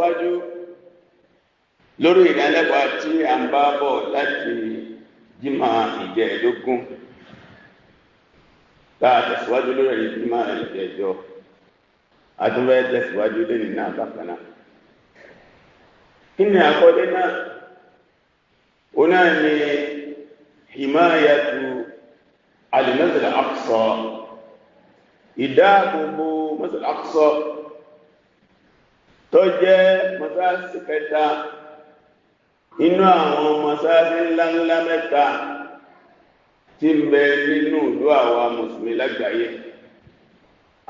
Tẹ̀síwájú lórí ìdánilẹ́kọ̀ọ́ tí a ń bá bọ̀ láti jímọ̀ ìjẹ́ẹ̀dógún, tá a tẹ̀síwájú lórí jímọ̀ ìjẹ́jọ́, a tún fẹ́ tẹ̀síwájú lónìí náà bákan náà. Kí ni àkọlé náà? Ó náà ni himayatu al-Masjid al-Aqsa, ìdáàbòbò Masjid al-Aqsa tó jẹ́ mọ́sálásí kẹta inú àwọn mọ́sálásí ńláńlá mẹ́ta tí ń bẹ nínú ìlú àwa mùsùlùmí lágbàáyé.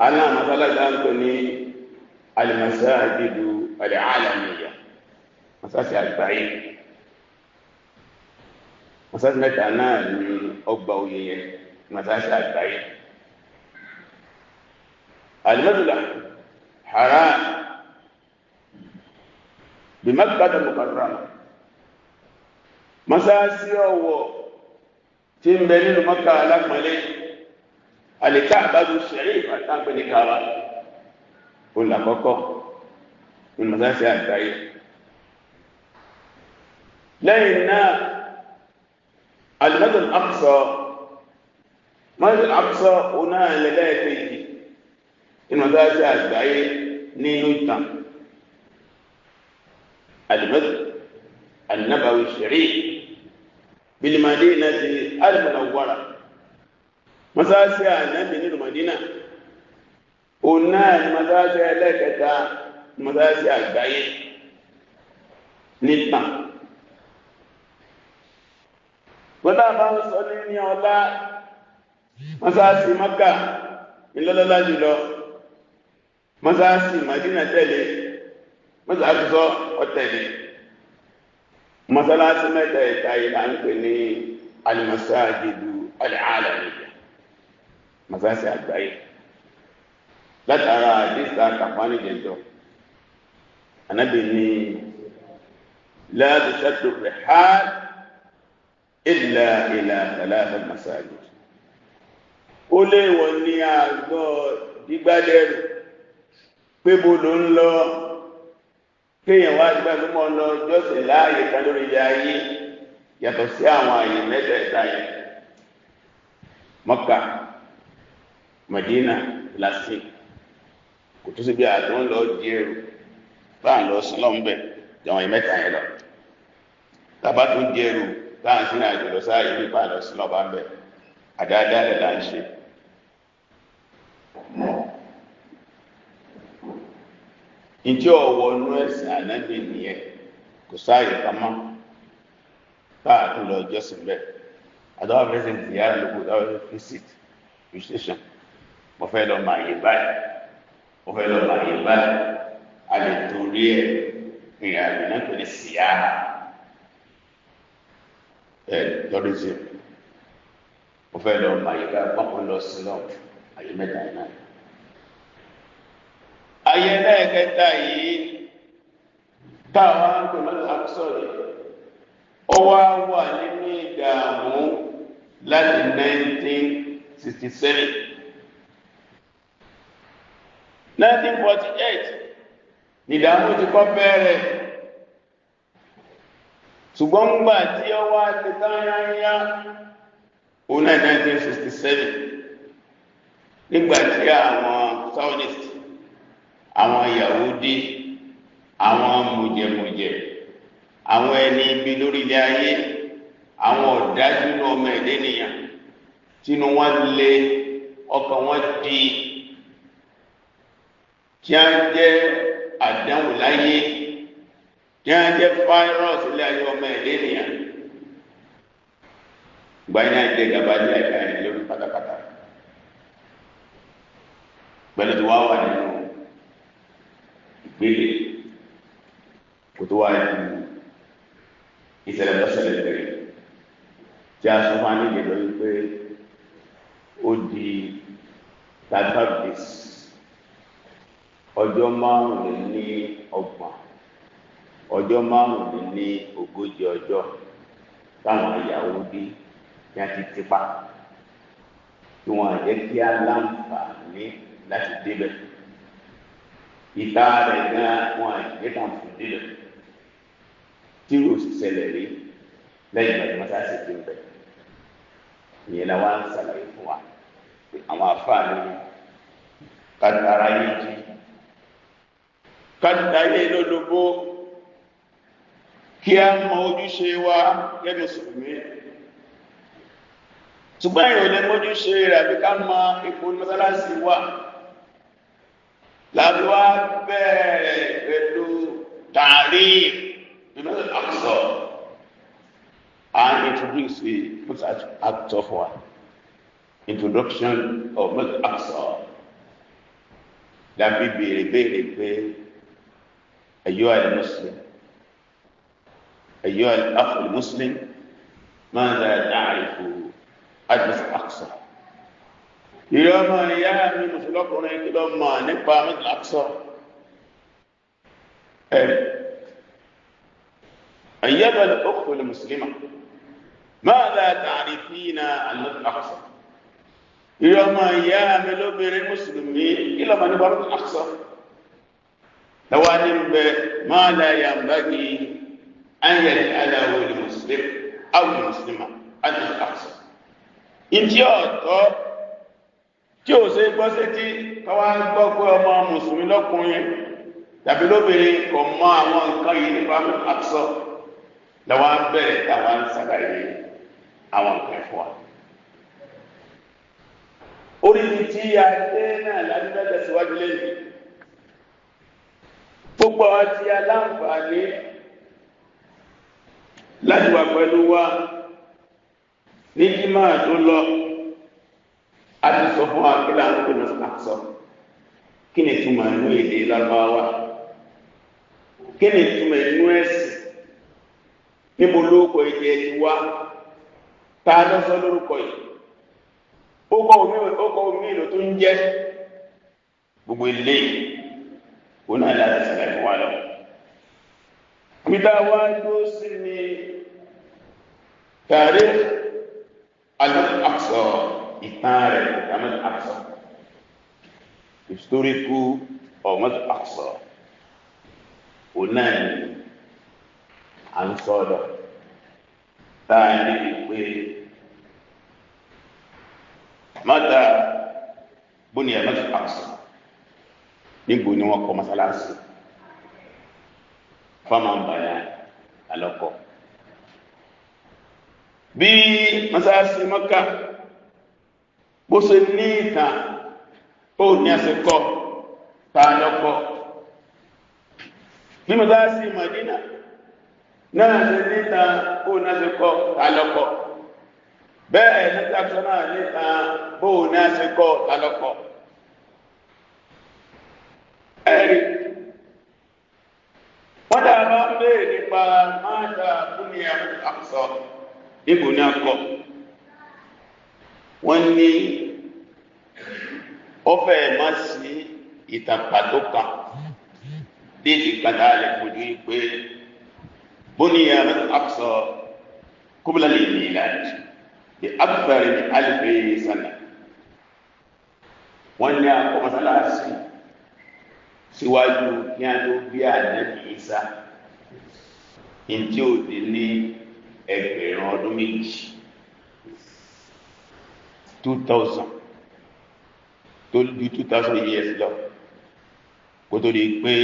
Aná mọ́sálásí ń pè ní al-masajidu al-alamiyya, mọ́sálásí àgbáyé. Mọ́sálásí mẹ́ta náà ní ọgbà oyè yẹn, mọ́sálásí àgbáyé. Al-Masjid al-Haram bí Makkah al-Mukarrama, mọ́sálásí ọ̀wọ̀ tí ń bẹ nínú Mákkà alápọ̀nlé, al-Ka'batu ash-Sharifa àtàpẹ́ ní Kaaba, òun làkọ́kọ́ ní mọ́sálásí àgbáyé. Lẹ́yìn náà al-Masjid al-Aqsa, Masjid al-Aqsa òun náà lẹ́lẹ́kejì nínú mọ́sálásí àgbáyé nínú ìtàn. Al-Masjid an-Nabawi ash-Sharif bil-Madinati al-Munawwara, mọ́sálásí Ànábì nínú Madina, òun náà ni mọ́sálásí ẹlẹ́kẹta mọ́sálásí àgbáyé nítàn. Gbọ́dá bá ń sọ ní ọlá, mọ́sálásí Mákkà ìlọ́lọ́lá jùlọ, mọ́sálásí Madina tẹ̀lé, mọ́sálásí sọ ọ̀tẹ̀lé. Mọ́sálásí mẹ́tẹ̀ẹ̀ta yìí là ń pè ní al-masajidu al-alamiyya, mọ́sálásí àgbáyé. Látara àdìsá kàfáàní jẹjọ, Ànábì ní la tushaddu rihal illa ila thalatha masajid. Ó léèwọ̀ ní àgbọ̀ dígbálẹ́rù pé bó ló ń lọ, kéèyàn wá gbá tó mọ́ lọ jọ́sìn láàyè kan lórí ilẹ̀ ayé yàtọ̀ sí àwọn àyè mẹ́tẹ̀ẹ̀ta yẹn: Mọ́kà, Madina, Filastin. Kò tó sí bí àtọ́ ń lọ di ẹrù báà ń lọ sí lọ́nbẹ̀ jàwọn àyè mẹ́ta yẹn lọ. Tàbá tó di ẹrù báà ń sin àjò lọ sáàyè bí báà lọ sí lọ́ba ń bẹ̀, àdáadáa rẹ̀ là ń ṣe. Ìjọ ọ̀wọ̀ inú ẹ̀sìn Ànábì nìyẹn, kò sáàyè pamọ́ táà tún lọ jọ́sìn bẹ́ẹ̀. Àtọ́wà fẹ́ ṣe ziyara lóko, táwọn fẹ́ visit visitation, mo fẹ́ lọ máa yè báyìí, mo fẹ́ lọ máa yè báyìí, a lè torí ẹ̀ ìrìn àjò náà pè ní síyára ẹ̀ tourism. Mo fẹ́ lọ máa yè báyìí, wọ́n kàn lọ sí lọ àyè mẹ́ta náà. Ayé lẹ́ẹ̀kẹta yìí táwọn ń pè mọ́tò àkọsọ̀rọ̀, ó wá wà nínú ìdààmú láti 1967. 1948 nìdààmú ti kọ́ bẹ̀rẹ̀, ṣùgbọ́n ńgbà tí ó wá ti tányányá ó náà 1967, nígbà tí àwọn Zionist, àwọn Yahudi, àwọn mùjẹ̀mùjẹ̀, àwọn ẹni ibi lórí ilẹ̀ ayé, àwọn ọ̀dájú ní ọmọ ẹ̀dẹ́ nìyàn, tínú wọn lé, ọkàn wọn di, tí a jẹ́ àdánwò láyé, tí a jẹ́ fáírọ́ọ̀sì ilé ayé ọmọ ẹ̀dẹ́ nìyàn. Gba iná jẹ gàba ní ẹ̀ka ẹ̀ lórí pátápátá pẹ̀lú tí wọ́n wà nínú ìgbélé kò tó wá ju ìṣẹ̀lẹ̀ lọ́sẹ̀lẹ̀ bẹ̀rẹ̀ tí a sọ fún anígbè lórí pé ó di 35 days, ọjọ́ 35, ọjọ́ 45 ọjọ́ táwọn Yahudi ní a ti tipa tí wọ́n jẹ́ kí á láǹfààní láti débẹ̀. Ìta rẹ̀ gan wọn àìgbẹ́ta fún dílẹ̀ tí yóò sì ṣẹlẹ̀ rí lẹ́yìn ìgbà tí mọ́sáàsì ti ń bẹ̀. Ìyẹn la wá ń ṣàlàyé fún wa pé àwọn àfáàní kàtàrà yé jí, kàtàrà yé lólobó, kí a mọ ojúṣe wa gẹ́gẹ́ mùsùlùmí. Ṣùgbọ́n èèyàn lè mójúṣe rẹ̀ àbí ká mọ ipò mọ́sálásí wa. Láti wá bẹ̀rẹ̀ pẹ̀lú tààrí ìmọ̀sán Aqsa and introduce the Masjid Aqsa for wa. Introduction of Masjid Aqsa. Láti béèrè béèrè pé أيها المسلم، أيها الأخ المسلم، ماذا تعرف عن المسجد الأقصى؟ Ìrẹ́ ọmọ ìyá mi mùsùlọ́kùnrin, kí ló mọ̀ nípa Masjid Aqsa? Ẹ̀rì أيها الأخت المسلمة، ماذا تعرفين عن المسجد الأقصى؟ Ìrẹ́ ọmọ ìyá mi lóbìnrin mùsùlùmí, kí ló mọ̀ nípa Masjid Aqsa? Lọ́wọ́ ní bẹ ما لا ينبغي أن يجهله المسلم أو المسلمة عن المسجد الأقصى. Ìtí ọ̀tọ́ tí ó ṣe gbọ́ sétí káwá gbọ́ pé ọmọ mùsùlùmí lọ́kùnrin tàbí lóbìnrin kò mọ àwọn nǹkan yìí nípa Aqsa, lọ́wọ́ bẹ̀rẹ̀ táwa ń ṣàlàyé àwọn nǹkan fún wa. Orí tí a dé náà láti fẹ́ tẹ̀síwájú lẹ́yìn. Gbogbo àwọn tí a láǹfààní láti wà pẹ̀lú wa ní jímà tó lọ, a ti sọ fún wa kí là ń pè ní Aqsa, kí ni túmọ̀ inú èdè Lárúbáwá, kí ni túmọ̀ inú ẹ̀sìn, níbo lóko èdè ẹni wá, ta ló sọ lórúkọ yìí, ó kọ omi ìlò tó ń jẹ́. Gbogbo ilé òun náà láti ṣàlàyé fún wa lọ. Peter wá dúró sí ní Tarikh al-Aqsa, ìtàn rẹ̀ al-Aqsa, historical of al-Aqsa, òun náà ni à ń sọ̀rọ̀ tá a ní pé mata bóni al-Aqsa, níbo ni wọ́n kọ́ mọ́sálásí fáwọn bàyà alọ́kọ̀ bí mọ́sálásí Mọ́kà bó ṣe ní ìtàn, ó ní àṣekọ́ ta lọ́kọ́, bí mọ́sálásí Mádínà náà ṣe ní ìtàn, ó ní àṣekọ́ ta lọ́kọ́, bẹ́ẹ̀ ní tàṣọ náà ní ìtàn, bó ní àṣekọ́ ta lọ́kọ́. Ẹ̀rí wọ́n dá bá ń bèèrè nípa máta fún ní Aqsa, níbo ní akọ, wọ́n ní ó fẹ́ má sí ìtàn pàtó kan déètì kàtà lè fojú pé buniya Aqsa qabla al-milad bi akthar min alfi sana. Wọ́n ní akọ mọ́sálásí síwájú kí a tó bí Ànábì Ìsá ní tí ó di ní 2,000 ọdún, 2000 tó ju 2000 years lọ, kó tó di pé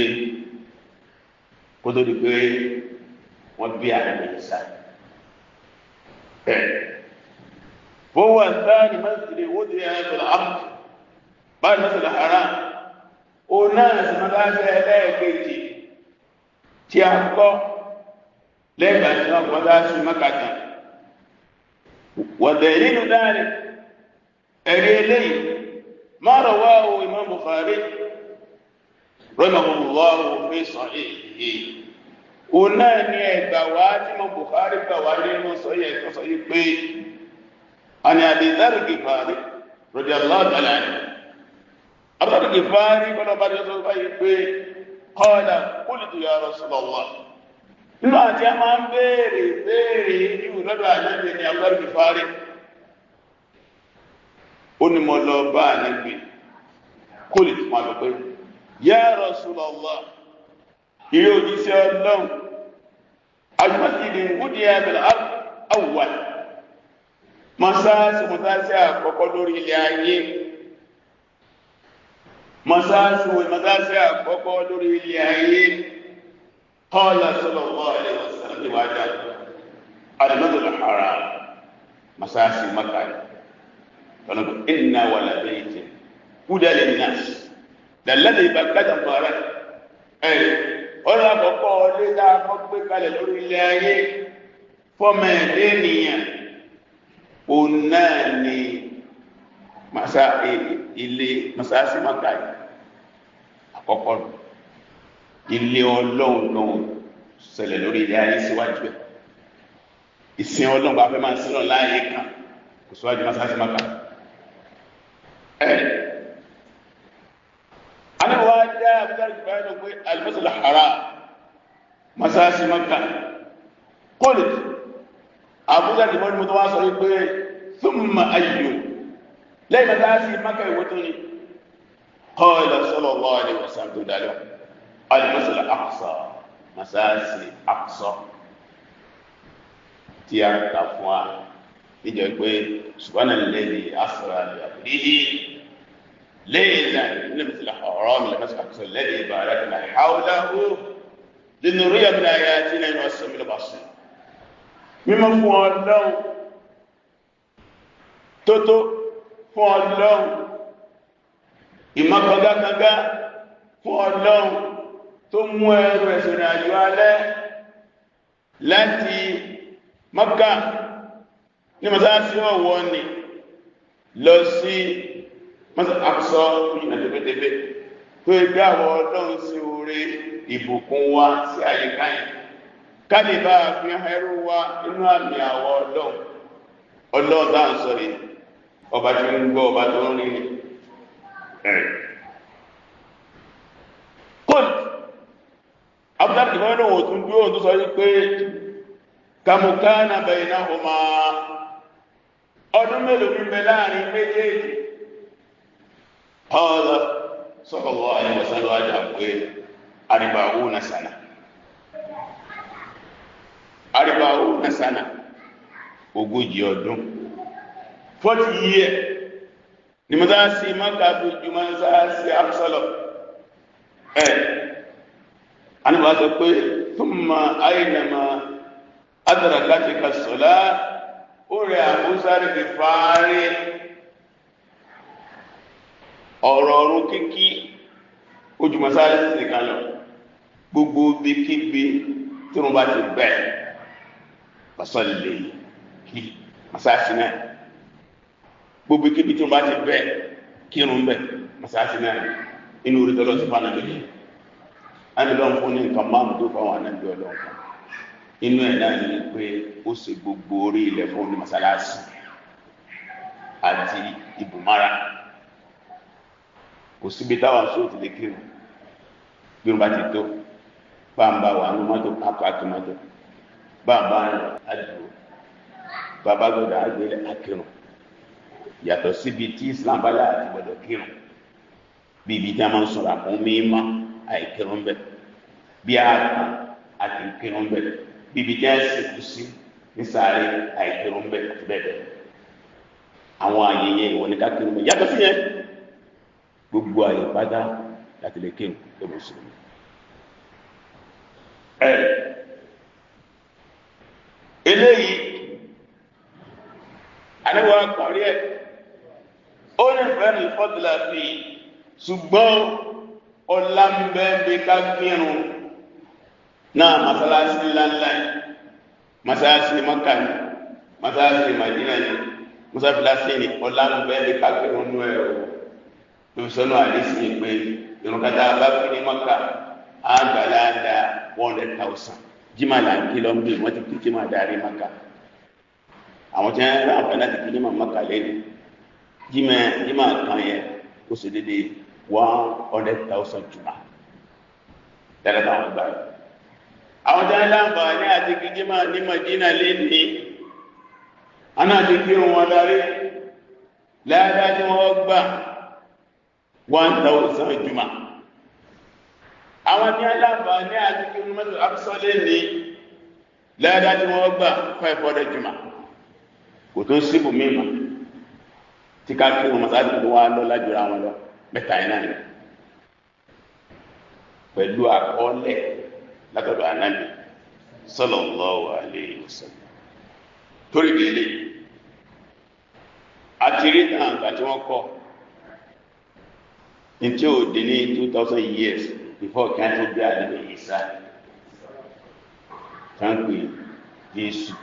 wọ́n bí Ànábì Ìsá. فهو ثاني مسجد وضع في الأرض بعد المسجد الحرام. Ó náà sì mọ́sáàsì ẹlẹ́ẹ̀kejì tí a kọ́ lẹ́gbà tí wọ́n mọ́sáàsì Mákà. ودليل ذلك, ẹ̀rí eléyìí, ما رواه Imam Bukhari رحمه الله في صحيحه, ó náà ní ẹgbà wá tí Imam Bukhari gbà wá nínú sọ́yẹ̀ ìtọ́sọ yìí pé عن أبي ذر الغفاري رضي الله تعالى عنه, Abu Dharr Ghifari kọ́nà bá jẹ́ sọ báyìí pé قال قلت يا رسول الله. Nínú àti a máa ń béèrè béèrè jù lọ́dọ̀ Ànábì ní Abu Dharr Ghifari. Ó ní mo lọ bá Ànábì, قلت, máa lọ pé Ya Rasulullah, ilé òjíṣẹ́ Ọlọ́run, al-masjid wudi'a bil ard awwal, masáàsì masáàsì àkọ́kọ́ lórí ilẹ̀ ayé, masáàsì masáàsì àkọ́kọ́ lórí ilẹ̀ ayé. Qala sallallahu alaihi wasallam níwájá al-masjid al-haram, masáàsì Mákà. Tọ́lọ́gbọ̀ inna wala baytin huda lin-nas lalladhi bi-Bakkata mubarak. Ọ̀rọ̀ àkọ́kọ́ lé dáa gbé kalẹ̀ lórí ilẹ̀ ayé fọ́mọ ẹ̀dẹ́ ènìyàn, òun náà ni ilé masáàsì Mákà àkọ́kọ́. Ilé Ọlọ́run kan ṣẹlẹ̀ lórí ilẹ̀ ayé síwájú ẹ̀. Ìsìn Ọlọ́run bá fẹ́ máa sílọ̀ láàyè kan kò síwájú masáàsì Mákà. Al-Masjid al-Haram, masáàsì Mákà. Qult, Abu Dharr ìbọn mú tó wá sọ wípé thumma ayyun, lẹ́yìn masáàsì Mákà ìwé tó ní. Qala sallallahu alaihi wasallam tó dálọ́ al-Masjid al-Aqsa, masáàsì Aqsa tí a kà fún wa níjọ pé subhana alladhi asra bi abdihi laylan min al-masjid al-haram ila al-masjid al-aqsa alladhi barakna hawlahu linuriya min ayatina innahu as-sami'ul basir. Mímọ́ fún Ọlọ́run, tótó fún Ọlọ́run, ìmọ̀kàngákàngá fún Ọlọ́run tó mú ẹrù ẹ̀sìn àjò alẹ́ láti Mákà ní masáàsì ọ̀wọ́ ni lọ sí Aqsa ìrìnà tẹ́fẹ́tẹ́fẹ́ tó ẹgbẹ́ àwọn Ọlọ́run sí orí ìbùkún wa sí àyíká yìí, kálíbà fi ẹrú wa inú àmì àwọ̀ Ọlọ́run. Ọlọ́run tá ń sọ yìí, ọba tí ń gbọ́, ọba tó ń rí ni. Kóòtù Abúlé ìfẹ́ náà tún dúró tó sọ wípé kàmùkánà baynahuma, ọdún mélòó ní bẹ láàrin méjèèjì. Qala sallallahu alaihi wasallam ajá pé arba'una sana, arba'una sana, 40 ọdún, 40 years ni mọ́sáàsì Mákà fi ju mọ́sáàsì Aqsa lọ. Àníbà sọ pé thumma aynama adrakatika as-salat, ó rẹ̀ Abu Dharr Ghifari ọ̀rọ̀ ọ̀run kíkí ojú mọ́sáàsì nìkan lọ, gbogbo bí kíbi tí wọ́n bá ti bẹ̀ fasalli kí mọ́sáàsì náà, gbogbo kíbi tí wọ́n bá ti bẹ̀ kírun bẹ̀ mọ́sáàsì náà. Inú orí tọ́lọ́ sí fún ànábì ànábì fún ní nǹkan márùn tó fáwọn ànábì Ọlọ́run kan, inú ẹ̀ náà ni pé ó ṣe gbogbo orí ilẹ̀ fún ní mọ́sálásí àti ibùmára. Kò síbi táwọn sóò ti lè kírun bí wọn bá ti tó báńbá wà ní mọ́tò àkọ́ mọ́tò báńbá àdúró bàbá gbọ́dọ̀ àgbélé àkírun. Yàtọ̀ síbi tí Islam bá yà àti gbọ́dọ̀ kírun, bí ibi tí a máa ń sọ̀rọ̀ àkún mímọ́ àìkírun bẹ́ẹ̀, bí a kàn àti kírun bẹ́ẹ̀, bí ibi tí a sìnkú sí ní sáré àìkírun bẹ́ẹ̀ àti bẹ́ẹ̀ bẹ́ẹ̀. Àwọn àyè yẹn ìwọ ní ká kírun bẹ́ẹ̀. Yàtọ̀ sí yẹn, gbogbo àyè pátá láti lè kírun tó mùsùlùmí. Eléyìí àníwọ̀ àkọ̀rí ẹ̀ ó ní fẹ́ràn ìfọ́dúnlá fi, ṣùgbọ́n ọlá ń bẹ bí ká kírun náà masalasi ńláńlá, masalasi Mákà ní, masalasi Mádínà ní, masalasi ní, ọlá ń bẹ bí ká kírun nú ẹ̀ o. Ló sọ́nà àdísì pé irun kata bá fi ní Mákà àgbàláńdà 100,000 jimá là ń kí lọ́nbí, wọ́n ti kí jimá darí Mákà. Àwọn tí wọ́n rán àǹfààní láti kí jimá Mákà lẹ́nu, jimá kan yẹn ó sì dédé 100,000 jùmọ̀ dáadáa táwọn gbà yìí. Àwọn tí wọ́n láǹfààní àti kí jimá ní Mádínà lẹ́ni, àná àti kírun wọn darí láàdá tí wọ́n gbà 1,000 jùmọ̀. Àwọn ní aláàbà ní àti kí wọ́n mọ́sí Aqsa ní ládá tí wọ́n gbà 500 jùmọ̀ kò tó síbò mímọ̀ tí ká kí wọ́n mọ́sí tó wá lọ lájúra wọn lọ mẹ́ta iná ni pẹ̀lú àkọọ́lẹ̀ látọ̀dọ̀ Ànábì sallallahu alayhi wasallam. Torí délé àti rí tàǹgbà tí wọ́n kọ́ ní tí ó dé ní 2000 years before kí á tó bí Ànábì Ìsá táǹpì Jésù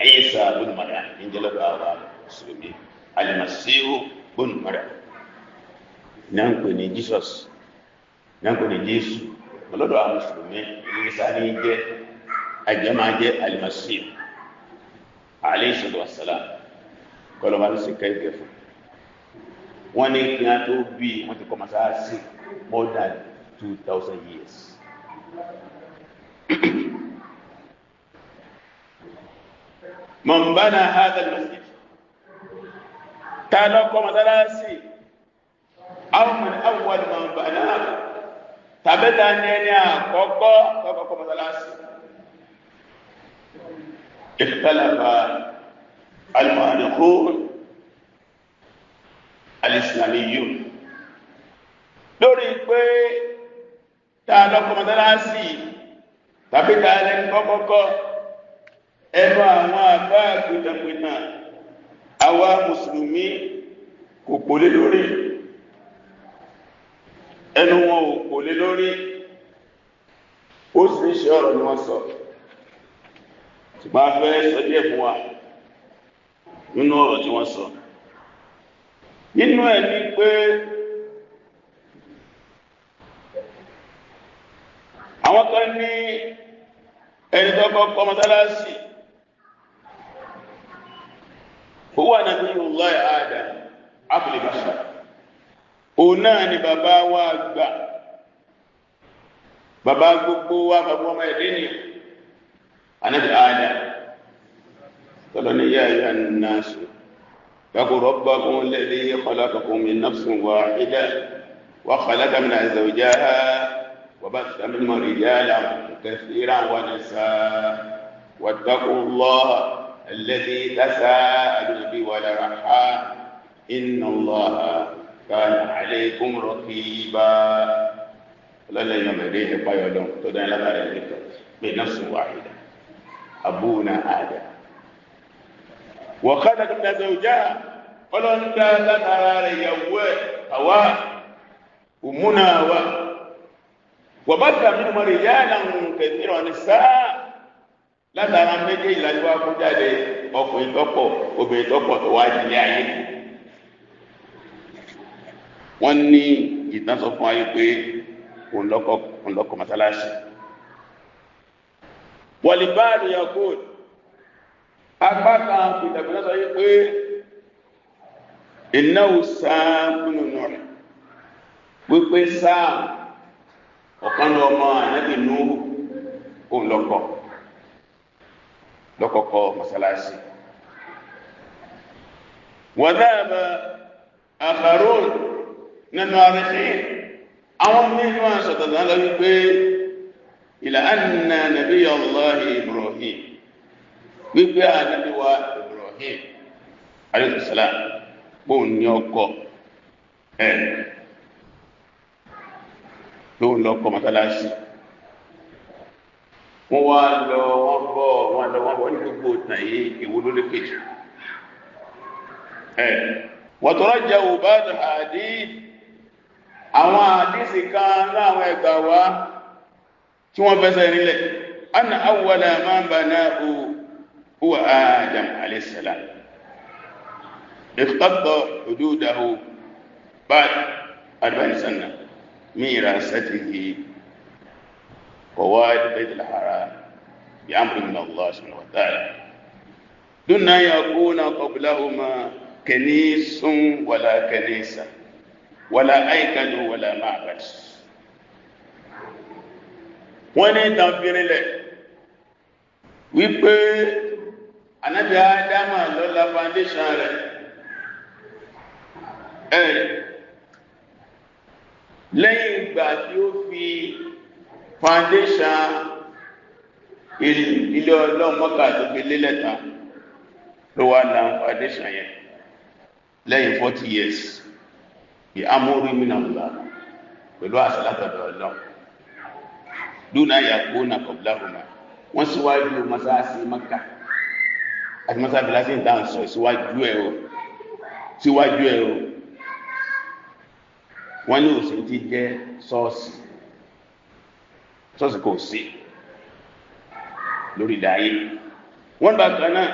Ìsá bun Maryam ní jẹ́lọ́dọ̀ àwọn mùsùlùmí Al-Masihu bun Maryam ní à ń pè ní Jesus, ní à ń pè ní Jésù. Lọ́dọ̀ àwọn mùsùlùmí Ìsá ní jẹ́ àjẹ́ máa jẹ́ Al-Masihu alayhi salatu wassalam. Kọlọmọ ní sí kẹ́kẹ́ fún wọ́n ní kí á tó bí wọ́n ti kọ́ masáàsì more than 2000 years. Man bana hadha al-masjid, ta ló kọ́ masáàsì, aw man awwal man bana, tàbí ta ní ẹni àkọ́kọ́ kọ́kọ́ masáàsì. Ikhtalafa al-mu'arrikhun al-islamiyyun lórí pé ta lọ́kọ́ mọ́sálásí tàbí ta lẹ́ni kọ́kọ́kọ́. Ẹnu àwọn àbá pìtàpìtà àwa mùsùlùmí kò kò lé lórí, ẹnu wọn ò kò lé lórí, ó sì ń ṣe ọ̀rọ̀ ni wọ́n sọ. Ṣùgbọ́n a fẹ́ sọ díẹ̀ fún wa nínú ọ̀rọ̀ tí wọ́n sọ. Nínú ẹ̀ ní pé àwọn kan ní ẹni tó kọ́kọ́ mọ́sálásí huwa nabiyullahi Adam abul bashar, òun náà ni bàbá wa gbà, bàbá gbogbo wa, bàbá ọmọ ẹ̀dẹ́ ni Ànábì Adam. Tọ́lọ́ ní yā ayyuhan nāsu اتقوا ربكم الذي خلقكم من نفس واحدة وخلق منها زوجها وبث منهما رجالا كثيرا ونساء واتقوا الله الذي تساءلون به والأرحام إن الله كان عليكم رقيبا. من نفس واحدة أبونا آدم وخلق منها زوجها ọlọ́ndá látara rẹ̀ ìyàwó ẹ̀ Hawa òmúna wa wà bá tàbí mọ̀ rẹ̀ yá láwọn kẹfìrọ̀ ní sáà látara méjèèjì láti wá kó jáde ọkùnrin tọ́pọ̀ obìnrin tọ́pọ̀ tó wá jílé ayé. Wọ́n ní ìtàn sọ fún ayé pé òun lọ́kọ̀ mọ́sálásí. Wọ̀lìbáàlù yakul apá kan pìtàpìtà sọ yí pé ìnáwó sáàmù Nuh, wípé sáàmù ọ̀kan lọ ọmọ ànábì Nuhu òun lọ́kọ̀ọ́kọ́ mọ́sálásí. Wa dhahaba akharun nínú àríkín àwọn nínú àṣọ̀tọ̀tọ̀ lọ wípé ila anna nabiyyallahi Ibrahim, wípé ànábì wa Ibrahim alayhi salam bóun ní ọkọ̀ ẹ̀ lóun lọ́kọ̀ mọ́sálásí. Wọ́n wá lọ wọ́n bọ̀ wọ́n lọ wọ́n bọ̀ ní gbogbo ìtàn yìí ìwò ló lè kejì ẹ̀. Wọ́n tọ́rọ jẹ́ òbádùn hadith, àwọn àdísì kan láwọn ẹgbà wá tí wọ́n fẹsẹ̀ nílẹ̀ anna awwala man bana'u huwa Adam alayhi salam ikhtadda hududahu ba'd 40 sana mirasatihi قواعد بيت الحرام بأمر من الله سبحانه وتعالى دون أن يكون قبلهما كنيس ولا كنيسة ولا هيكل ولا معبد. Wọ́n ní ìtànfìrinlẹ̀ wípé Ànábì Ádámà ló la foundation rẹ̀ ẹ̀ Lẹ́yìn ìgbà tí ó fi foundation ilé Ọlọ́run Mọ́kà tó fi lélẹ̀ tán ló wá na foundation yẹn lẹ́yìn 40 years bí amórí mìíràn pẹ̀lú àṣà látọ̀dọ̀ Ọlọ́run. Dúnà yàkó na kọ̀bláhùnà wọ́n síwájú masáàsì Mọ́kà àti masáàsì láti ìdáhùn sọ síwájú ẹ̀ o, síwájú ẹ̀ o. Wọ́n ní òsì ti jẹ́ ṣọ́ọ̀ṣì, ṣọ́ọ̀ṣì kò sí lórí ilẹ̀ ayé. Wọ́n bá kan náà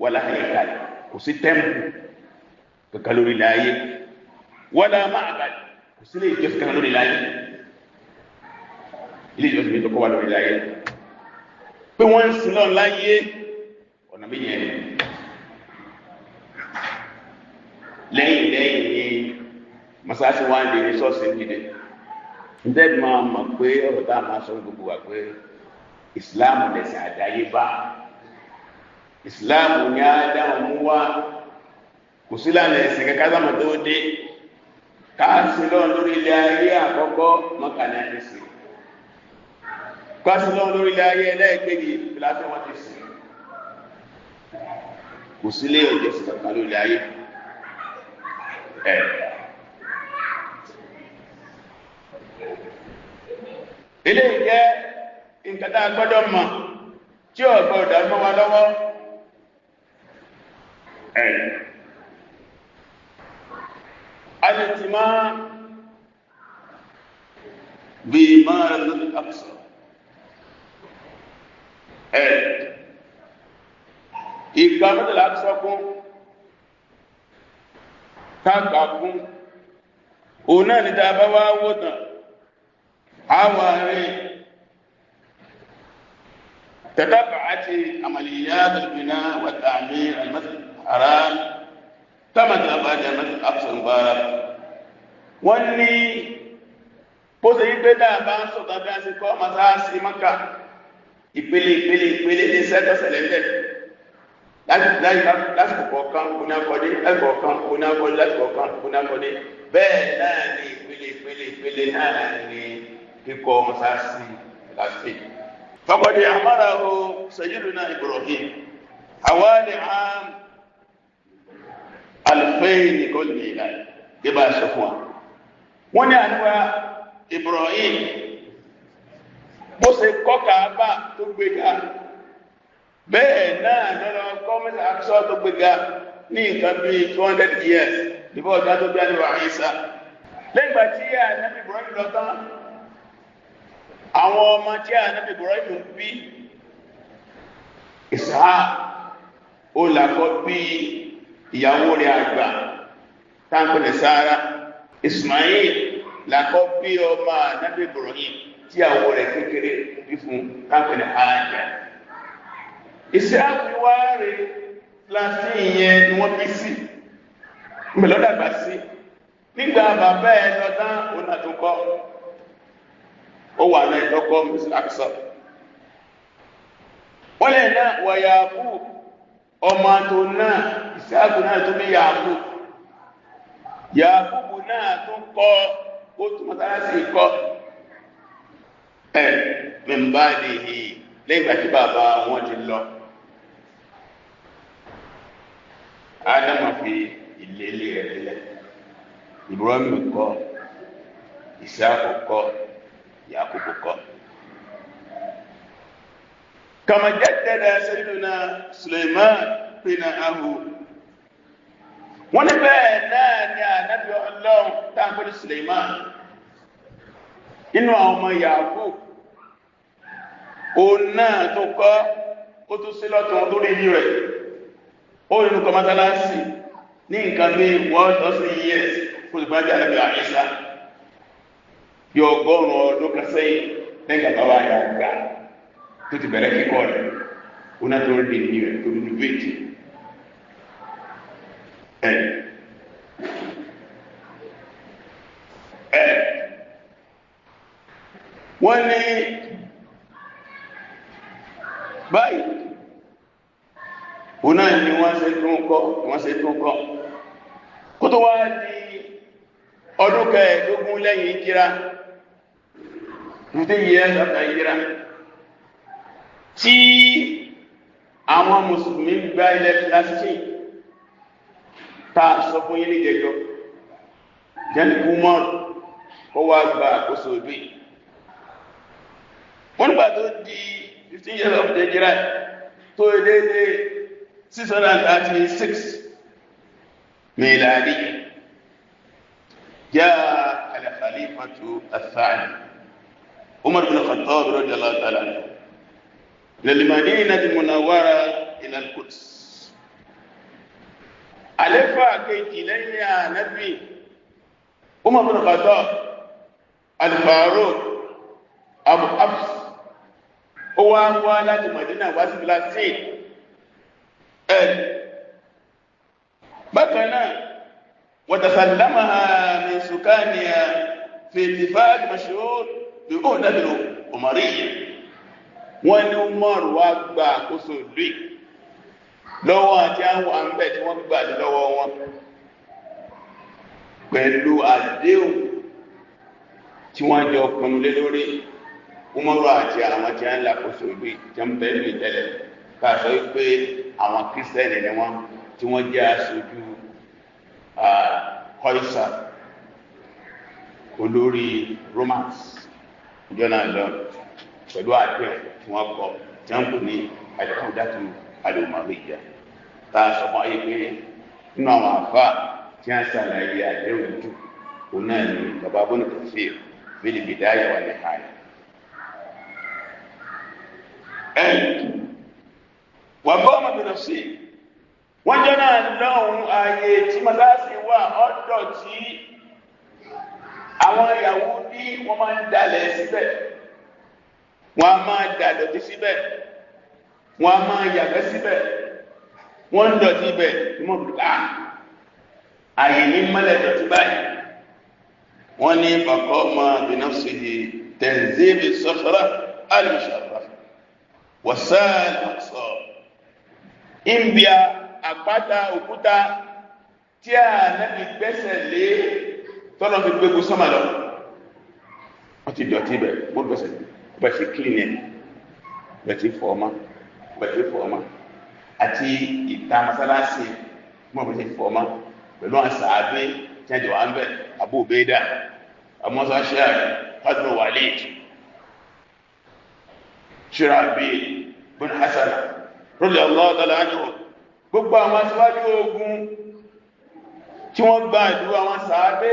wala haikal, kò sí tẹ́ḿpù kankan lórí ilẹ̀ ayé. Wala ma'bad, kò sí ilé ìjọsìn kankan lórí ilẹ̀ ayé. Ilé ìjọsìn mi tó kọ́ wà lórí ilẹ̀ ayé pé wọ́n ń sin lọ́n láyé ọ̀nà méjì yẹn. Lẹ́yìn lẹ́yìn ni masáàsì wá ń dèrè ṣọ́ọ̀ṣì ń dìde. Ǹjẹ́ máa mọ̀ pé ọ̀rọ̀ tá a máa sọ gbogbo wa pé ìsìláàmù lẹ̀sìn àdáyébá, ìsìláàmù ní Ádámù mú wá, kò sí lánàá ẹ̀sìn kankan sáà tó dé. Káàsì lọ́n lórí ilẹ̀ ayé àkọ́kọ́ Mọ́kà ní àti sìn, káàsì lọ́n lórí ilẹ̀ ayé ẹlẹ́ẹ̀kejì fìlàsì wọn ti sìn. Kò sí ilé ìjọsìn kankan lórí ilẹ̀ ayé. Eléyìí jẹ́ nǹkan tá a gbọ́dọ̀ mọ̀ tí ò gbọ́dọ̀ dàrú mọ́ wa lọ́wọ́. Alìtìmá bí máa lọ́dún Aqsa. Ìgbà mọ́tàlá Aqsa kún káàkà kún òun náà ní tá a bá wá wò tán àwárí تتبعت عمليات البناء والتعمير المسجد الحرام كما تبعت المسجد الأقصى المبارك. Wọ́n ní bó ṣe yí pé dáa bá ń sọ̀tà bí a ṣe kọ́ masáàsì Mákà ìpele ìpele ìpele ní sẹ́tọ̀sẹ̀lẹ̀ ńlẹ̀ lásìkò kọ̀ọ̀kan onákọ́dé, lásìkò kọ̀ọ̀kan onákọ́dé, lásìkò kọ̀ọ̀kan onákọ́dé. Bẹ́ẹ̀ náà ní ìpele ìpele ìpele náà ní kíkọ́ masáàsì láti. Faqad amarahu sayyiduna Ibrahim hawali am alfayn kọ́lù ìlà gẹ́bà sọ fún wa. Wọ́n ní àníwá Ibrahim bó ṣe kọ́ Káàbà tó gbéga bẹ́ẹ̀ náà lọ́lọ́ kọ́ mẹ́sà Aqsa tó gbéga ní nǹkan bí 200 years nígbà ọjọ́ tó bí àníwá Ìsá. Lẹ́yìn ìgbà tí ànábì Ibrahim lọ tán, àwọn ọmọ tí ànábì Ibrahim bí, Ishaq ó làkọ́ bí ìyàwó rẹ̀ àgbà táǹkù ní Sára. Ismail làkọ́ bí ọmọ ànábì Ibrahim tí ìyàwó rẹ̀ kékeré bí fún táǹkù ní Hajar. Ishaq wá rè láti ìyẹn ni wọ́n bí sí mẹ́lọ́dàgbà sí. Nígbà bàbá ẹ̀ lọ tán òun àtúnkọ́ ó wà náà ìtọ́kọ́ Masjid Aqsa. Wọ́n lè náà wà Yakub ọmọ tó náà Ishaq náà tó bí Yakub. Yakubu náà tó kọ́ ó tún mọ́sálásí kọ́ min ba'dihi lẹ́yìn ìgbà tí bàbá wọn ti lọ. Ádámù fi ìlélẹ̀ rẹ̀ lélẹ̀, Ibrahim kọ́, Ishaq kọ́, Yakubu kọ́. Kama jaddada sayyiduna Suleiman bina'ahu. Wọ́n ní bẹ́ẹ̀ náà ni ànábì Ọlọ́run táǹkó ní Suleiman inú àwọn ọmọ Yakub òun náà tó kọ́, ó tún sí lọ́tún tó rí ní rẹ̀ ó nínú kọ mọ́sálásì ní nǹkan bí 1000 years kó sì bá jẹ́ ànábì Ìsá bí 100 ọdún kan sẹ́yìn lẹ́yìn bàbá wa yà gbà tó ti bẹ̀rẹ̀ kíkọ́ rẹ̀ ó náà tó rí ní rẹ̀ tó rí ní wọ́n ní báyìí òun náà ni wọ́n ṣe tún kọ́, wọ́n ṣe tún kọ́ kó tó wá di Ọdún kẹẹ̀ẹ́dógún lẹ́yìn ìjírá, 15 years after ìjírá, tí àwọn mùsùlùmí gba ilẹ̀ Palestine ta sọ fún yín ní jẹjọ, jẹ́ni Umar kó wá gba àkóso ìlú yìí. Wọ́n nígbà tó di 15 years after ìjírá tó dédé 636 miladi, جاء الخليفة الثاني عمر بن الخطاب رضي الله تعالى عنه إلى المدينة المنورة إلى القدس. Àléfà kejì lẹ́yìn Ànábì, Umar bin Khattab Al-Faruq Abu Hafs, ó wá wá láti Madina wá sí Palestine. Ẹ̀ bákan náà, وتسلمها من سكانها في اتفاق مشهور بعهدة العمرية. Wọ́n ní Umar wá gba àkóso ìlú lọ́wọ́ àti àwọn àmbẹ̀ tí wọ́n gbà lọ́wọ́ wọn pẹ̀lú àdéhùn tí wọ́n jọ pinnu lé lórí, Umar àti àwọn tí wọ́n ń làkóso ìlú tí wọ́n bẹ̀rẹ̀ lù tẹ́lẹ̀, ká sọ wípé àwọn Kírísítẹ́nì ni wọ́n, tí wọ́n jẹ́ aṣojú Kọ́ísà, olórí Romans jọ́nà lọ, pẹ̀lú àdéhùn tí wọ́n kọ tí wọ́n kò ní al-Uhdatu al-Umariyya, tá a sọ fún ayé pé nínú àwọn àfáà tí wọ́n ṣàlàyé àdéhùn jù, òun náà ní bàbá Ibn Kathir fil Bidaya wa Nihaya. Wà bọ́ ọmọ bìnrin sí wọ́n jẹ́ náà lọ́hun, ààyè tí mọ́sáàsì wà ọ̀dọ̀ tí àwọn Yahudi wọ́n máa ń dalẹ̀ síbẹ̀, wọ́n a máa dàdọ̀tí síbẹ̀, wọ́n a máa yàgbẹ́ síbẹ̀, wọ́n ń dọ̀tí ibẹ̀ ní mọ̀ bùkà ààyè ní mọ́lẹ̀ dọ̀tí báyìí. Wọ́n ní faqama bi nafsihi tanzib as-safra al-musharrafa wasal aqsa ìbíà, àpáta òkúta tí a nẹ́bí gbẹ́sẹ̀ lé tọ́lọ́ fi gbégbó sọ́mà lọ, wọ́n ti dọ̀tí ibẹ̀, wọ́n gbẹ́sẹ̀ bẹ̀ sí clean ẹ̀, bẹ̀ sí fọ́ọ́mà, bẹ̀ sí fọ́ọ́mà, àti ìta masalasi wọ́n bẹ̀ sí fọ́ọ́mà pẹ̀lú àṣàbí tí a jọ wà ń bẹ̀, Abu Ubaida, Musa Shari, Fadl Walid, Shirabi bin Hasan radiyallahu ta'ala anhu, gbogbo àwọn aṣíwájú ogun tí wọ́n gba ìlú àwọn sàábé.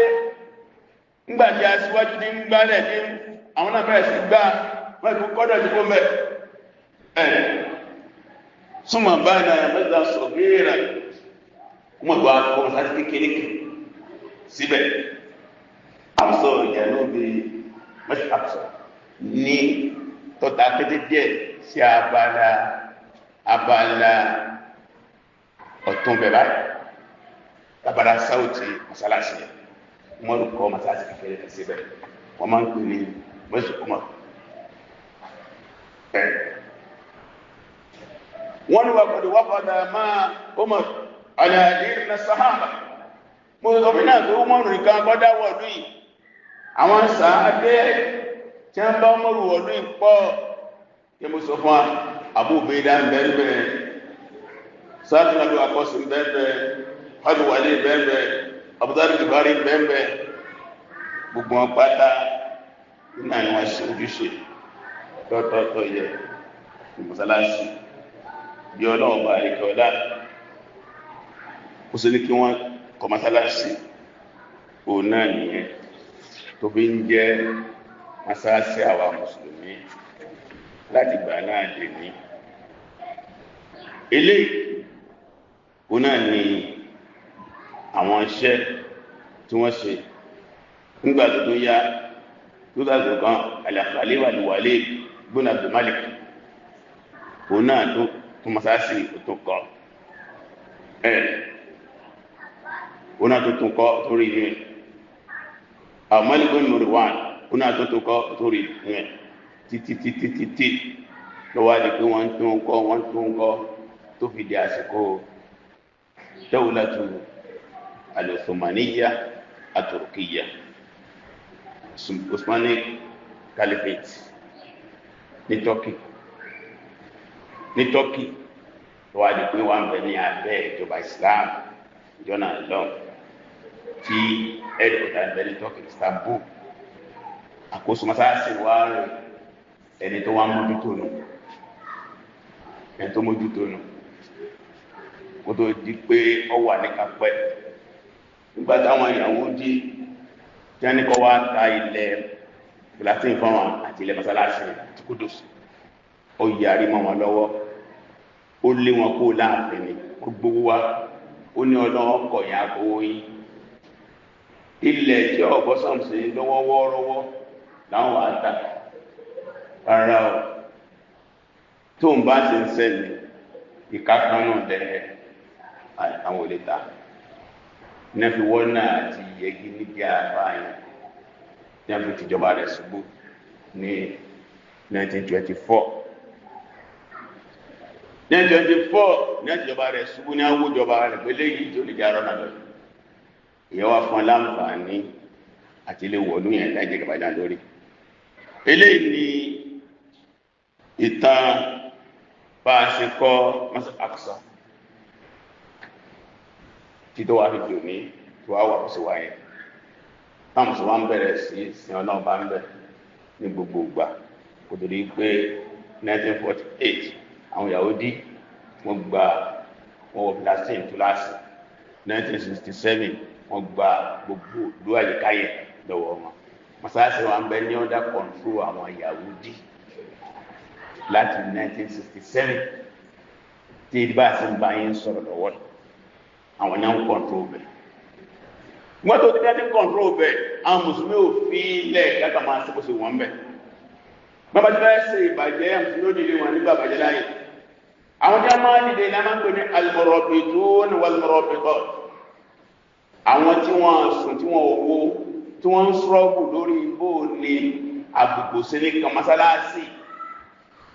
Ńgbàtí aṣíwájú tí ń gbálẹ̀ tí àwọn náà bẹ̀rẹ̀ sí gbá wọ́n ìkú kọ́dọ̀ tí kó mẹ́ ẹ̀ súnmọ̀ báyìí náà mẹ́ta sọ̀gẹ́rà wọ́n gbà kọ́ láti kékeré síbẹ̀ àpsọ̀ ìjànúbi mẹ́ta àpsọ̀ ní tọ́ta kété díẹ̀ sí abala ọ̀tún bẹ̀ báyìí, labara sáwùtì masalasi yẹn. Umaru kọ́ masalasi kékeré kan síbẹ̀, wọ́n máa ń pè ní mọ́sí Umar. Wọ́n ní wàkọ̀dé wàkọ̀dà máa Umar aláàdírí na sahaba. Mo sọ fún náà pé Umaru nìkan kọ́ dá wọ̀lú yìí, àwọn sàábé tí wọ́n bá Umaru wọ̀lú yìí pọ̀. Kí mo sọ fún wa, Abu Ubaida ń bẹ́ẹ̀ bẹ́ẹ̀, sáàtì nàbí akọ́sí ń bẹ́ẹ̀ bẹ́ẹ̀, Fadl Walid bẹ́ẹ̀ bẹ́ẹ̀, Abu Dharr Ghifari bẹ́ẹ̀ bẹ́ẹ̀, gbogbo wọn pátá nínú àwọn ṣe ojúṣe tọ́tọ́tọ́ yẹ ní mọ́sálásí bí ọlọ́run bá àríkẹ́ ọlá ó sì ní kí wọ́n kọ́ mọ́sálásí. Òun náà nìyẹn tó fi ń jẹ́ mọ́sálásí àwa mùsùlùmí láti gbà náà dè ní eléyìí. Òun náà ni àwọn iṣẹ́ tí wọ́n ṣe nígbà tó tó yá tó dàgbà kan. Al-Khalifa Al-Walid ibn Abdul Malik, òun náà tó tó mọ́sálásí tó kọ́ ẹ̀, òun náà tó tún kọ́ torí inú ẹ̀. Malik ibn Marwan, òun náà tó tún kọ́ torí inú ẹ̀, títí títí títí lọ́wọ́ àdì pé wọ́n tún kọ́, wọ́n tún kọ́, tó fi di àsìkò Dawlatu al-Uthmaniyya. At-Turkiyya, Osmanic Caliphate ní Turkey. Ní Turkey tó wá di pé wà ń bẹ ní abẹ́ ìjọba Islam jọ́nà lọ́n tí ẹ̀ẹ́dọ̀ta ń bẹ ní Turkey, Istanbul. Àkóso masáàsì wá rẹ̀ ẹni tó wá mójútó nù, ẹni tó mójútó nù kó tó di pé ọ wà ní kápẹ́. Nígbà táwọn Yahudi tí wọ́n ní kọ́ wá ta ilẹ̀ Filastin fún wọn àti ilẹ̀ masalasi àti Kudus, ó yarí mọ́ wọn lọ́wọ́, ó lé wọn kó láàfin ni, ó gbowó wá, ó ní ọlọ́wọ́ kọ̀yìn akówó yín. Ilẹ̀ tí ọ̀bọ sàmùsì lọ́wọ́ wọ́ọ́rọ́wọ́ láwọn wà á tà. Rárá o, tó ń bá ṣe ń sẹ́ni ìka kan náà dẹ àwọn ò lè ta. Ní fi wọ́n náà àti yẹgi níbi àbáyé ní fi tìjọba rẹ̀ ṣubú ní 1924. 1924 ní àtìjọba rẹ̀ ṣubú ní àwùjọba rẹ̀ pé léyìí tó lè jẹ́ arọ́nà lọ. Ìyẹn wá fún aláǹfààní àti ilé wọ̀lú yẹn láì jẹ́ gàbàdà lórí. Eléyìí ni ìtàn bá a ṣe kọ́ Masjid Aqsa tí tó wá fi dùn ní tó wá wà kó sì wáyé. Táwọn mùsùlùmí ń bẹ̀rẹ̀ sí sin Ọlọ́run bá ń bẹ̀ ní gbogbo ìgbà kò tó di pé 1948 àwọn Yahudi wọ́n gba wọ́n wọ Palestine túláàsì. 1967 wọ́n gba gbogbo ìlú àyíká yẹn lọ́wọ́ wọn. Masalasi wa ń bẹ ní under control àwọn Yahudi láti 1967 tí bá a sì ń bá yín sọ̀rọ̀ lọ́wọ́ àwọn náà ń control bẹ̀. Wọ́n tó ti dá ní control bẹ̀, àwọn mùsùlùmí ò fi lẹ̀ káka máa ṣe bó ṣe wọ́n bẹ̀. Bàbá tí wọ́n ṣe ìbàjẹ́ mùsùlùmí ó dìde wọn nígbà bàjẹ́ láyé. Àwọn tí wọ́n máa dìde ní a máa ń pè ní al-murabitun wal-murabitat. Àwọn tí wọ́n sùn tí wọ́n owó tí wọ́n ń sọ́ọ̀bù lórí bó ní àbùkù sí ní kan mọ́sálásì,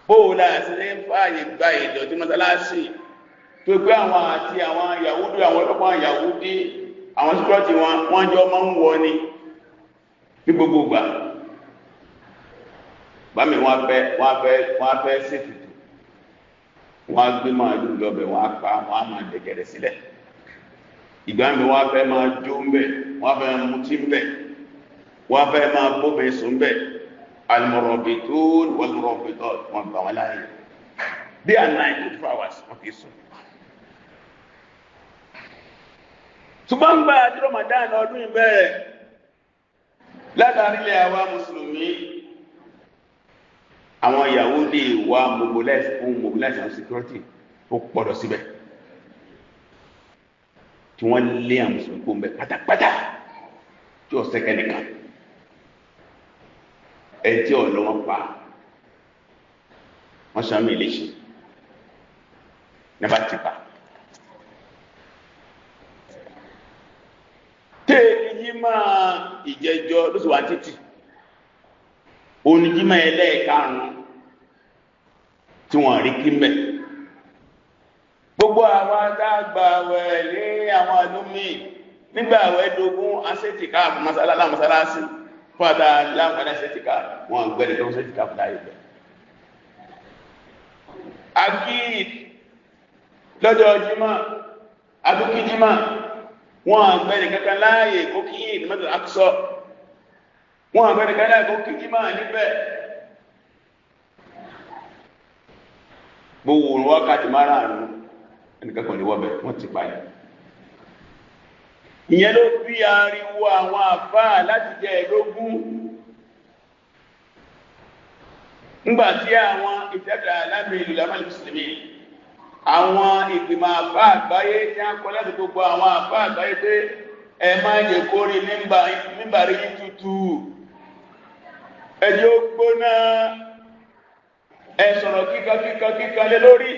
bó láti ní fààyè gba ìdọ̀tí mọ́sálásì, tó pé àwọn àti àwọn Yahudi, àwọn ọlọ́pàá Yahudi, àwọn síkírọ́tì wọn wọ́n jọ máa ń wọ ni ní gbogbo ìgbà. Bámi wọ́n fẹ́ ṣètùtù, wọ́n á gbé màálù lọ́bẹ̀, wọ́n á pa, wọ́n á máa dẹ̀gẹ̀rẹ̀ sílẹ̀. Ìgbà mi wọ́n fẹ́ máa jó ń bẹ̀, wọ́n fẹ́ mutí ń bẹ̀, wọ́n fẹ́ máa bóbe sùn bẹ̀. Al-murabitun wal-murabitat wọ́n gbà wọ́n láàyè. Day and night, 24 hours, wọ́n fi sùn. Ṣùgbọ́n gbà tí Ramadan ọdún ìbẹ̀rẹ̀ látàrí ilẹ̀ àwa mùsùlùmí, àwọn Yahudi wá mobilize fún mobilize and security ó pọ̀dọ̀ síbẹ̀ tí wọ́n lé àwọn mùsùlùmí kó ń bẹ pátápátá tí ó sẹ́kẹ̀ nìkan ẹ̀ tí ọ̀lọ́ wọn pa wọ́n sàmì léṣe nígbà tí pa. Téèdì yìí máa ìjẹjọ ló sì wá títì oníjímọ̀ ẹlẹ́ẹ̀karùn-ún tí wọ́n rí kí mbẹ̀. Gbogbo àwọn adágbàwẹ̀ ní àwọn àlúmí nígbà àwẹ̀ dógún asẹ́tìká mọ́sálásí fọ́dá láǹfààní asẹ́tìká wọn gbẹ́lẹ̀ tó sẹ́tìká fún láyé bẹ̀. Akíd lọ́jọ́ jímọ̀ adúkí jímọ̀ wọn gbẹ́lẹ̀ kankan láàyè kó kí ní Masjid Aqsa, wọn gbẹ́lẹ̀ kankan láàyè kó kí jímọ̀ níbẹ̀. Gbogbo wákàtí márààrún ẹnìkan kan lè wọ́bẹ̀ wọ́n ti pààyàn. Ìyẹn ló bí ariwo àwọn àfáà láti jẹ ẹ̀lógún ńgbàtí àwọn ìtẹ́bìrà alámi ìlú lámàlì mùsùlùmí, àwọn ìgbìmọ̀ àfáà àgbáyé tí a kọ láti gbogbo àwọn àfáà àgbáyé pé ẹ má jẹ́ kó rí mímbàrí yín tútù, ẹ jẹ́ ó gbóná, ẹ sọ̀rọ̀ kíkan kíkan kíkan lé lórí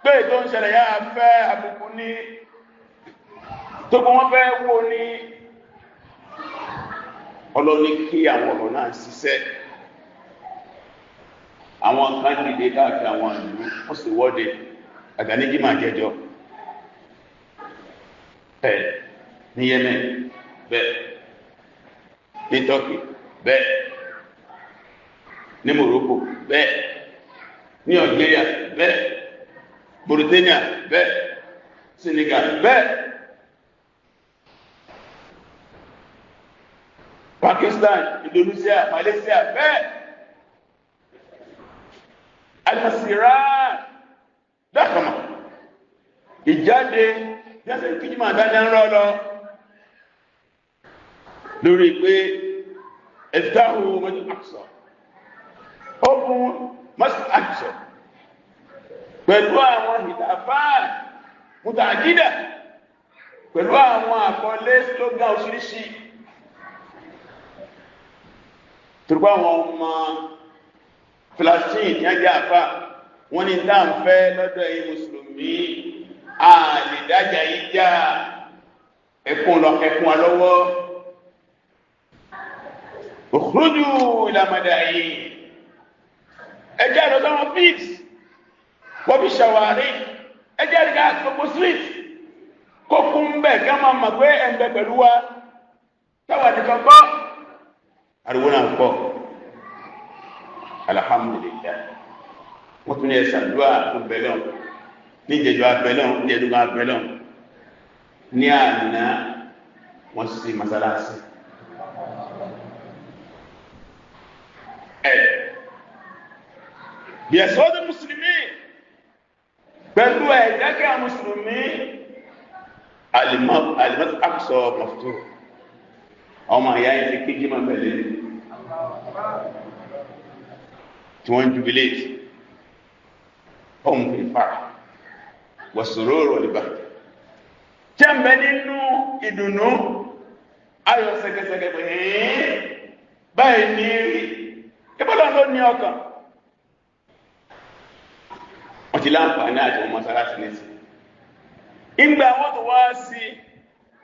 pé tó ń ṣẹlẹ̀ yá fẹ́ àbùkù ní tó kún wọ́n fẹ́ wó ní. Ọlọ́ní kí àwọn ọ̀rọ̀ náà ṣiṣẹ́. Àwọn kan dìde káàkiri àwọn ìlú wọ́n sì wọ́de àgbàníjì máa jẹjọ ẹ̀ ní Yemen, Bẹ́ẹ̀ ní Turkey, bẹ́ẹ̀ ní Morocco, bẹ́ẹ̀ ní Algeria, bẹ́ẹ̀ Mauritania, bẹ́ẹ̀ Senegal, bẹ́ẹ̀ Pakistan, Indonesia, Malaysia, bẹ́ẹ̀ alimasiran dákàmà ìjáde jẹ́sẹ̀ kíjímà dájá ń rọ́ lọ lórí pé ẹ̀dáhù Masjid Aqsa, open Masjid Aqsa pẹ̀lú àwọn ìdàfáà mùtàjídà, pẹ̀lú àwọn àkọlé slogan oríṣiríṣi, torípé àwọn ọmọ Palestine ní ajá àfá wọ́n ní tá ń fẹ́ lọ́dọ̀ ẹ̀yin mùsùlùmí, a lè dájà yìí já, ẹkùn lọ ẹkùn alọ́wọ́ ukhruju ila madain, ẹjẹ́ lọ sọ́wọ́n fields, wọ́n fi ṣàwárí, ẹjẹ́ rí ká gbogbo street kó kún bẹ́ẹ̀ ká máa mọ̀ pé ẹ̀ ń bẹ pẹ̀lú wa, táwa nìkan kọ́. Ariwo náà pọ̀. Alhamdulillah, wọ́n tún ní ẹ̀sàdúrà fún bẹ̀lọ́n ní ìjẹjọ abẹ́lọ́n ní ẹ̀dùn abẹ́lọ́n ní àná wọ́n sí masalasi ẹ̀ bí ẹ̀sọ́dún mùsùlùmí pẹ̀lú ẹ̀dákẹ́ mùsùlùmí alimọ́tò Aqsa maftuh, ọmọ ìyá yìí ti kéjì máa bẹ̀lẹ̀ tí wọ́n jubilate ọmọ fi fara wàsòrò wal bahja, jẹ́ mbẹ́ nínú ìdùnnú ayọ̀ sẹ́gẹ́sẹ́gẹ́ pé báyìí ní rí ìbọ́lọ̀ ló ní ọkàn. Wọ́n ti láǹfààní àti wọn mọ́sálásí ní sí ìgbà wọ́n tó wá sí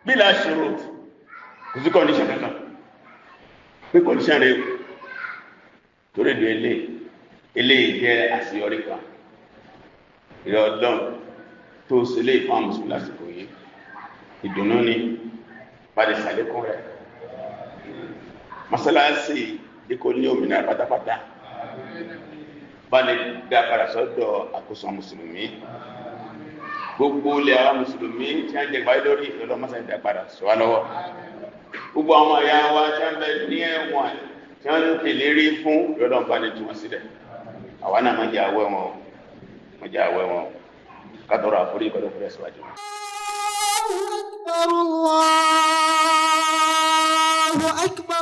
bílá ṣòro, kò sí kọ́ndíṣàn kankan pé kọ́ndíṣàn rẹ̀ torí ìdí ilé jẹ́ àṣeyọrí kan. Ìrẹ́ ọlọ́run tó ṣe lé ìfún àwọn mùsùlùmí lásìkò yìí, ìdùnnú ni, padà sàlékún rẹ̀. Mọ́sálásí díkò ní òmìnira pátápátá, bá lè dá padà sọ́dọ̀ àkóso mùsùlùmí. Gbogbo ilẹ̀ àwọn mùsùlùmí tí wọ́n jẹ gbáyé lórí ìlọ́lọ́ mọ́sálásí dá padà sọ wá lọ́wọ́. Gbogbo àwọn ẹ̀yà wa tí wọ́n bẹ ní ẹ̀wọ̀n tí wọ́n ń tèlé rí fún ìlọ́lọ́ bá ní tú wọn sílẹ̀. Àwa náà má jẹ́ àwẹ̀ wọn o, má jẹ́ àwẹ̀ wọn o, kátọ́rọ̀ àforí ìkọ́lẹ̀ fúrẹ́ síwájú. Allahu Akbar, Allahu Akbar.